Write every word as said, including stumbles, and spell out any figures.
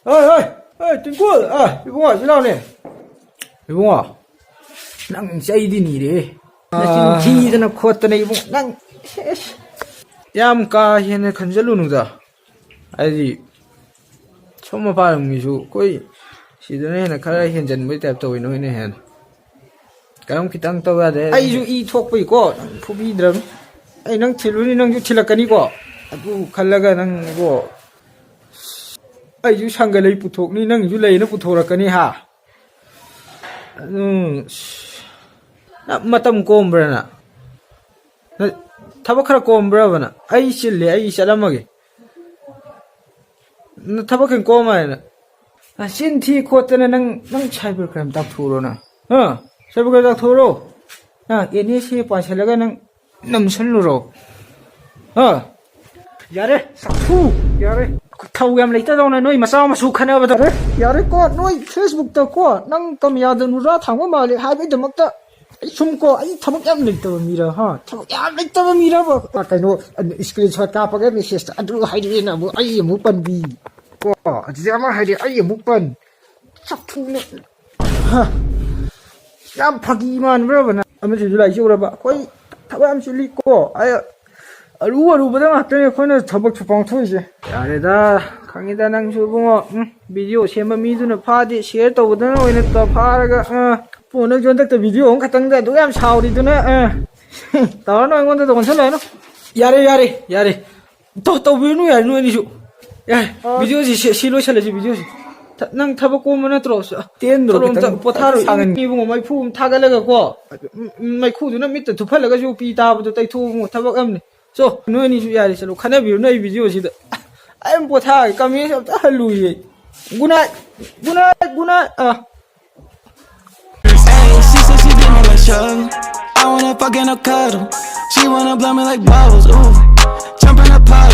ꯍꯣꯏ, ꯍꯣꯏ, ꯍꯣꯏ, ꯇ꯭ꯋꯤꯡꯀꯜ, ꯑ, ꯏꯕꯨꯡꯉꯣ, ꯁꯤ ꯂꯥꯎꯅꯦ꯫ ꯏꯕꯨꯡꯉꯣ, ꯅꯪ ꯆꯩꯗꯤ ꯅꯤꯔꯦ꯫ ꯅꯆꯤꯟ ꯑꯥ꯫ ꯊꯤꯗꯅ ꯈꯣꯠꯇꯅ ꯏꯕꯨꯡ-, ꯅꯪ, ꯁꯦꯁ꯫ ꯌꯥꯝ ꯀꯥ ꯍꯦꯟꯅ ꯈꯟꯖꯜꯂꯨꯅꯨꯗ꯫ ꯍꯥꯏꯗꯤ, ꯁꯣꯝ ꯃꯄꯥꯟ ꯂꯝꯒꯤꯁꯨ ꯑꯩꯈꯣꯏ ꯁꯤꯗꯅ ꯍꯦꯟꯅ ꯈꯔ ꯍꯦꯟꯖꯟꯕꯩ ꯇꯥꯏꯞ ꯇꯧꯋꯤ, ꯅꯣꯏꯅ ꯍꯦꯟꯅ꯫ ꯀꯔꯝ ꯈꯤꯇꯪ ꯇꯧ ꯌꯥꯗꯦ? ꯑꯩꯁꯨ ꯏ ꯊꯣꯛꯄꯩꯀꯣ, ꯅꯪ ꯐꯨꯕꯤꯗ꯭ꯔꯕꯅꯤ꯫ ꯑꯩ ꯅꯪ ꯊꯤꯜꯂꯨꯅꯤ, ꯅꯪꯁꯨ ꯊꯤꯜꯂꯛꯀꯅꯤꯀꯣ꯫ ꯑꯗꯨ ꯈꯜꯂꯒ ꯅꯪꯕꯣ, ꯑꯩꯁꯨ ꯁꯪꯒ ꯂꯩ ꯄꯨꯊꯣꯛꯅꯤ, ꯅꯪꯁꯨ ꯂꯩꯅ ꯄꯨꯊꯣꯔꯛꯀꯅꯤ ꯍꯥ? ꯑꯗꯨꯝ, ꯅꯪ ꯃꯇꯝ ꯀꯣꯝꯕ꯭ꯔꯅ? ꯅꯪ ꯊꯕꯛ ꯈꯔ ꯀꯣꯝꯕ꯭ꯔꯕꯅ? ꯑꯩ ꯆꯤꯜꯂꯦ, ꯑꯩ ꯆꯠꯂꯝꯃꯒꯦ꯫ ꯅꯪ ꯊꯕꯛ ꯈꯔ ꯀꯣꯝ ꯍꯥꯏꯅ꯫ ꯅꯆꯤꯟ ꯊꯤ ꯈꯣꯠꯇꯅ ꯅꯪ, ꯅꯪ cyber crime ꯇꯥꯛꯊꯣꯛꯎꯔꯣ ꯅꯪ꯫ ꯍꯥ? Cyber crime ꯇꯥꯛꯊꯣꯛꯎꯔꯣ? ꯅꯪ NSA ꯄꯥꯟꯁꯤꯜꯂꯒ ꯅꯪ ꯅꯝꯁꯜꯂꯨꯔꯣ꯫ ꯍꯥ? ꯌꯥꯔꯦ, ꯁꯛꯊꯨ, ꯌꯥꯔꯦ꯫ ꯊꯧ ꯌꯥꯝ ꯂꯩꯇꯗꯧꯅ ꯅꯣꯏ ꯃꯆꯥ ꯃꯁꯨ ꯈꯟꯅꯕꯗ꯫ ꯌꯥꯔꯦ, ꯌꯥꯔꯦꯀꯣ, ꯅꯣꯏ Facebook ꯇ ꯀꯣ, ꯅꯪ ꯀꯃꯤꯌꯥꯗ ꯅꯨꯔꯥ ꯊꯥꯡꯕ ꯃꯥꯜꯂꯦ ꯍꯥꯏꯕꯒꯤꯗꯃꯛꯇ ꯑꯩ ꯁꯨꯝ ꯀꯣ, ꯑꯩ ꯊꯕꯛ ꯌꯥꯝ ꯂꯩꯇꯕ ꯃꯤꯔ, ꯍꯥ? ꯊꯕꯛ ꯌꯥꯝ ꯂꯩꯇꯕ ꯃꯤꯔꯕ? ꯑ, ꯀꯩꯅꯣ, screenshot ꯀꯥꯞꯄꯒ message ꯇ ꯑꯗꯨ ꯍꯥꯏꯔꯛꯑꯦꯅ ꯑꯃꯨꯛ ꯑꯩ ꯑꯃꯨꯛ ꯄꯟꯕꯤ꯫ ꯀꯣ, ꯑꯗꯨꯗꯤ ꯑꯃ ꯍꯥꯏꯔꯛꯑꯦ, ꯑꯩ ꯑꯃꯨꯛ ꯄꯟ꯫ ꯁꯛꯊꯨꯅ꯫ ꯍꯥ꯫ ꯌꯥꯝ ꯐꯥꯒꯤ ꯃꯥꯟꯕ꯭ꯔꯕ ꯅꯪ? ꯑꯃꯁꯤꯁꯨ ꯂꯥꯏꯔꯤꯛꯁꯤ ꯎꯔꯕ? ꯑꯩꯈꯣꯏ ꯊꯕꯛ ꯌꯥꯝ ꯆꯤꯜꯂꯤꯀꯣ꯫ ꯑꯩ ꯑꯔꯨ ꯑꯔꯨꯕꯗ ꯉꯥꯛꯇꯅꯦ ꯑꯩꯈꯣꯏꯅ ꯊꯕꯛꯁꯨ ꯄꯥꯡꯊꯣꯛꯏꯁꯦ꯫ ꯌꯥꯔꯦꯗ, ꯈꯪꯉꯤꯗ ꯅꯪꯁꯨ ꯏꯕꯨꯡꯉꯣ꯫ ꯎꯝ, video ꯁꯦꯝꯕ ꯃꯤꯗꯨꯅ ꯐꯥꯗꯦ, share ꯇꯧꯕꯗꯅ ꯑꯣꯏꯅ ꯇ-, ꯐꯥꯔꯒ, ꯑ, ꯄꯨ, ꯅꯪꯁꯨ ꯍꯟꯗꯛꯇ video ꯑꯃꯈꯛꯇꯪꯗ ꯑꯗꯨꯛ ꯌꯥꯝ ꯁꯥꯎꯔꯤꯗꯨꯅ, ꯑ, ꯇꯧꯔꯅꯨ ꯑꯩꯉꯣꯟꯗ ꯑꯣꯟꯁꯜꯂꯛꯑꯅꯨ꯫ ꯌꯥꯔꯦ, ꯌꯥꯔꯦ, ꯌꯥꯔꯦ꯫ ꯇꯧ-, ꯇꯧꯕꯤꯔꯨꯅꯨ ꯌꯥꯔꯦ, ꯅꯣꯏ ꯑꯅꯤꯁꯨ꯫ ꯌꯥꯔꯦ, ꯑ꯫ Video ꯁꯤ, ꯁꯤ, ꯁꯤ ꯂꯣꯏꯁꯜꯂꯁꯤ, video ꯁꯤ꯫ ꯊ-, ꯅꯪ ꯊꯕꯛ ꯀꯣꯝꯕ ꯅꯠꯇ꯭ꯔꯣ? ꯁ-, ꯇꯦꯟꯗ꯭ꯔꯣ ꯊꯕꯛ ꯑꯝꯇ ꯈꯤꯇꯪ? ꯄꯣꯊꯥꯔꯣ, ꯁꯥꯡꯍꯟ- ꯏꯕꯨꯡꯉꯣ, ꯃꯩꯐꯨ ꯑꯃ ꯊꯥꯒꯠꯂꯒꯀꯣ, ꯎꯝ, ꯎꯝ, ꯃꯩꯈꯨꯗꯨꯅ ꯃꯤꯠꯇ ꯊꯨꯞꯍꯜꯂꯒꯁꯨ ꯄꯤ ꯇꯥꯕꯗꯣ ꯇꯩꯊꯣꯛꯑꯣ, ꯊꯕꯛ ꯑꯃꯅꯤ꯫ ꯆꯣ, ꯅꯣꯏ ꯑꯅꯤꯁꯨ ꯌꯥꯔꯦ, ꯆꯠꯂꯣ, ꯈꯟꯅꯕꯤꯔꯨꯅꯨ ꯑꯩ video ꯁꯤꯗ꯫ ꯑꯩ ꯑꯃ ꯄꯣꯊꯥꯒꯦ, comment ꯑꯝꯇ ꯍꯜꯂꯨꯏꯌꯦ꯫ Good night, good night, good night, ꯑ꯫ Ayy, she said she did me like Shug. I wanna fuck and a cuddle. She wanna blow me like bubbles, ooh. Jump in a puddle.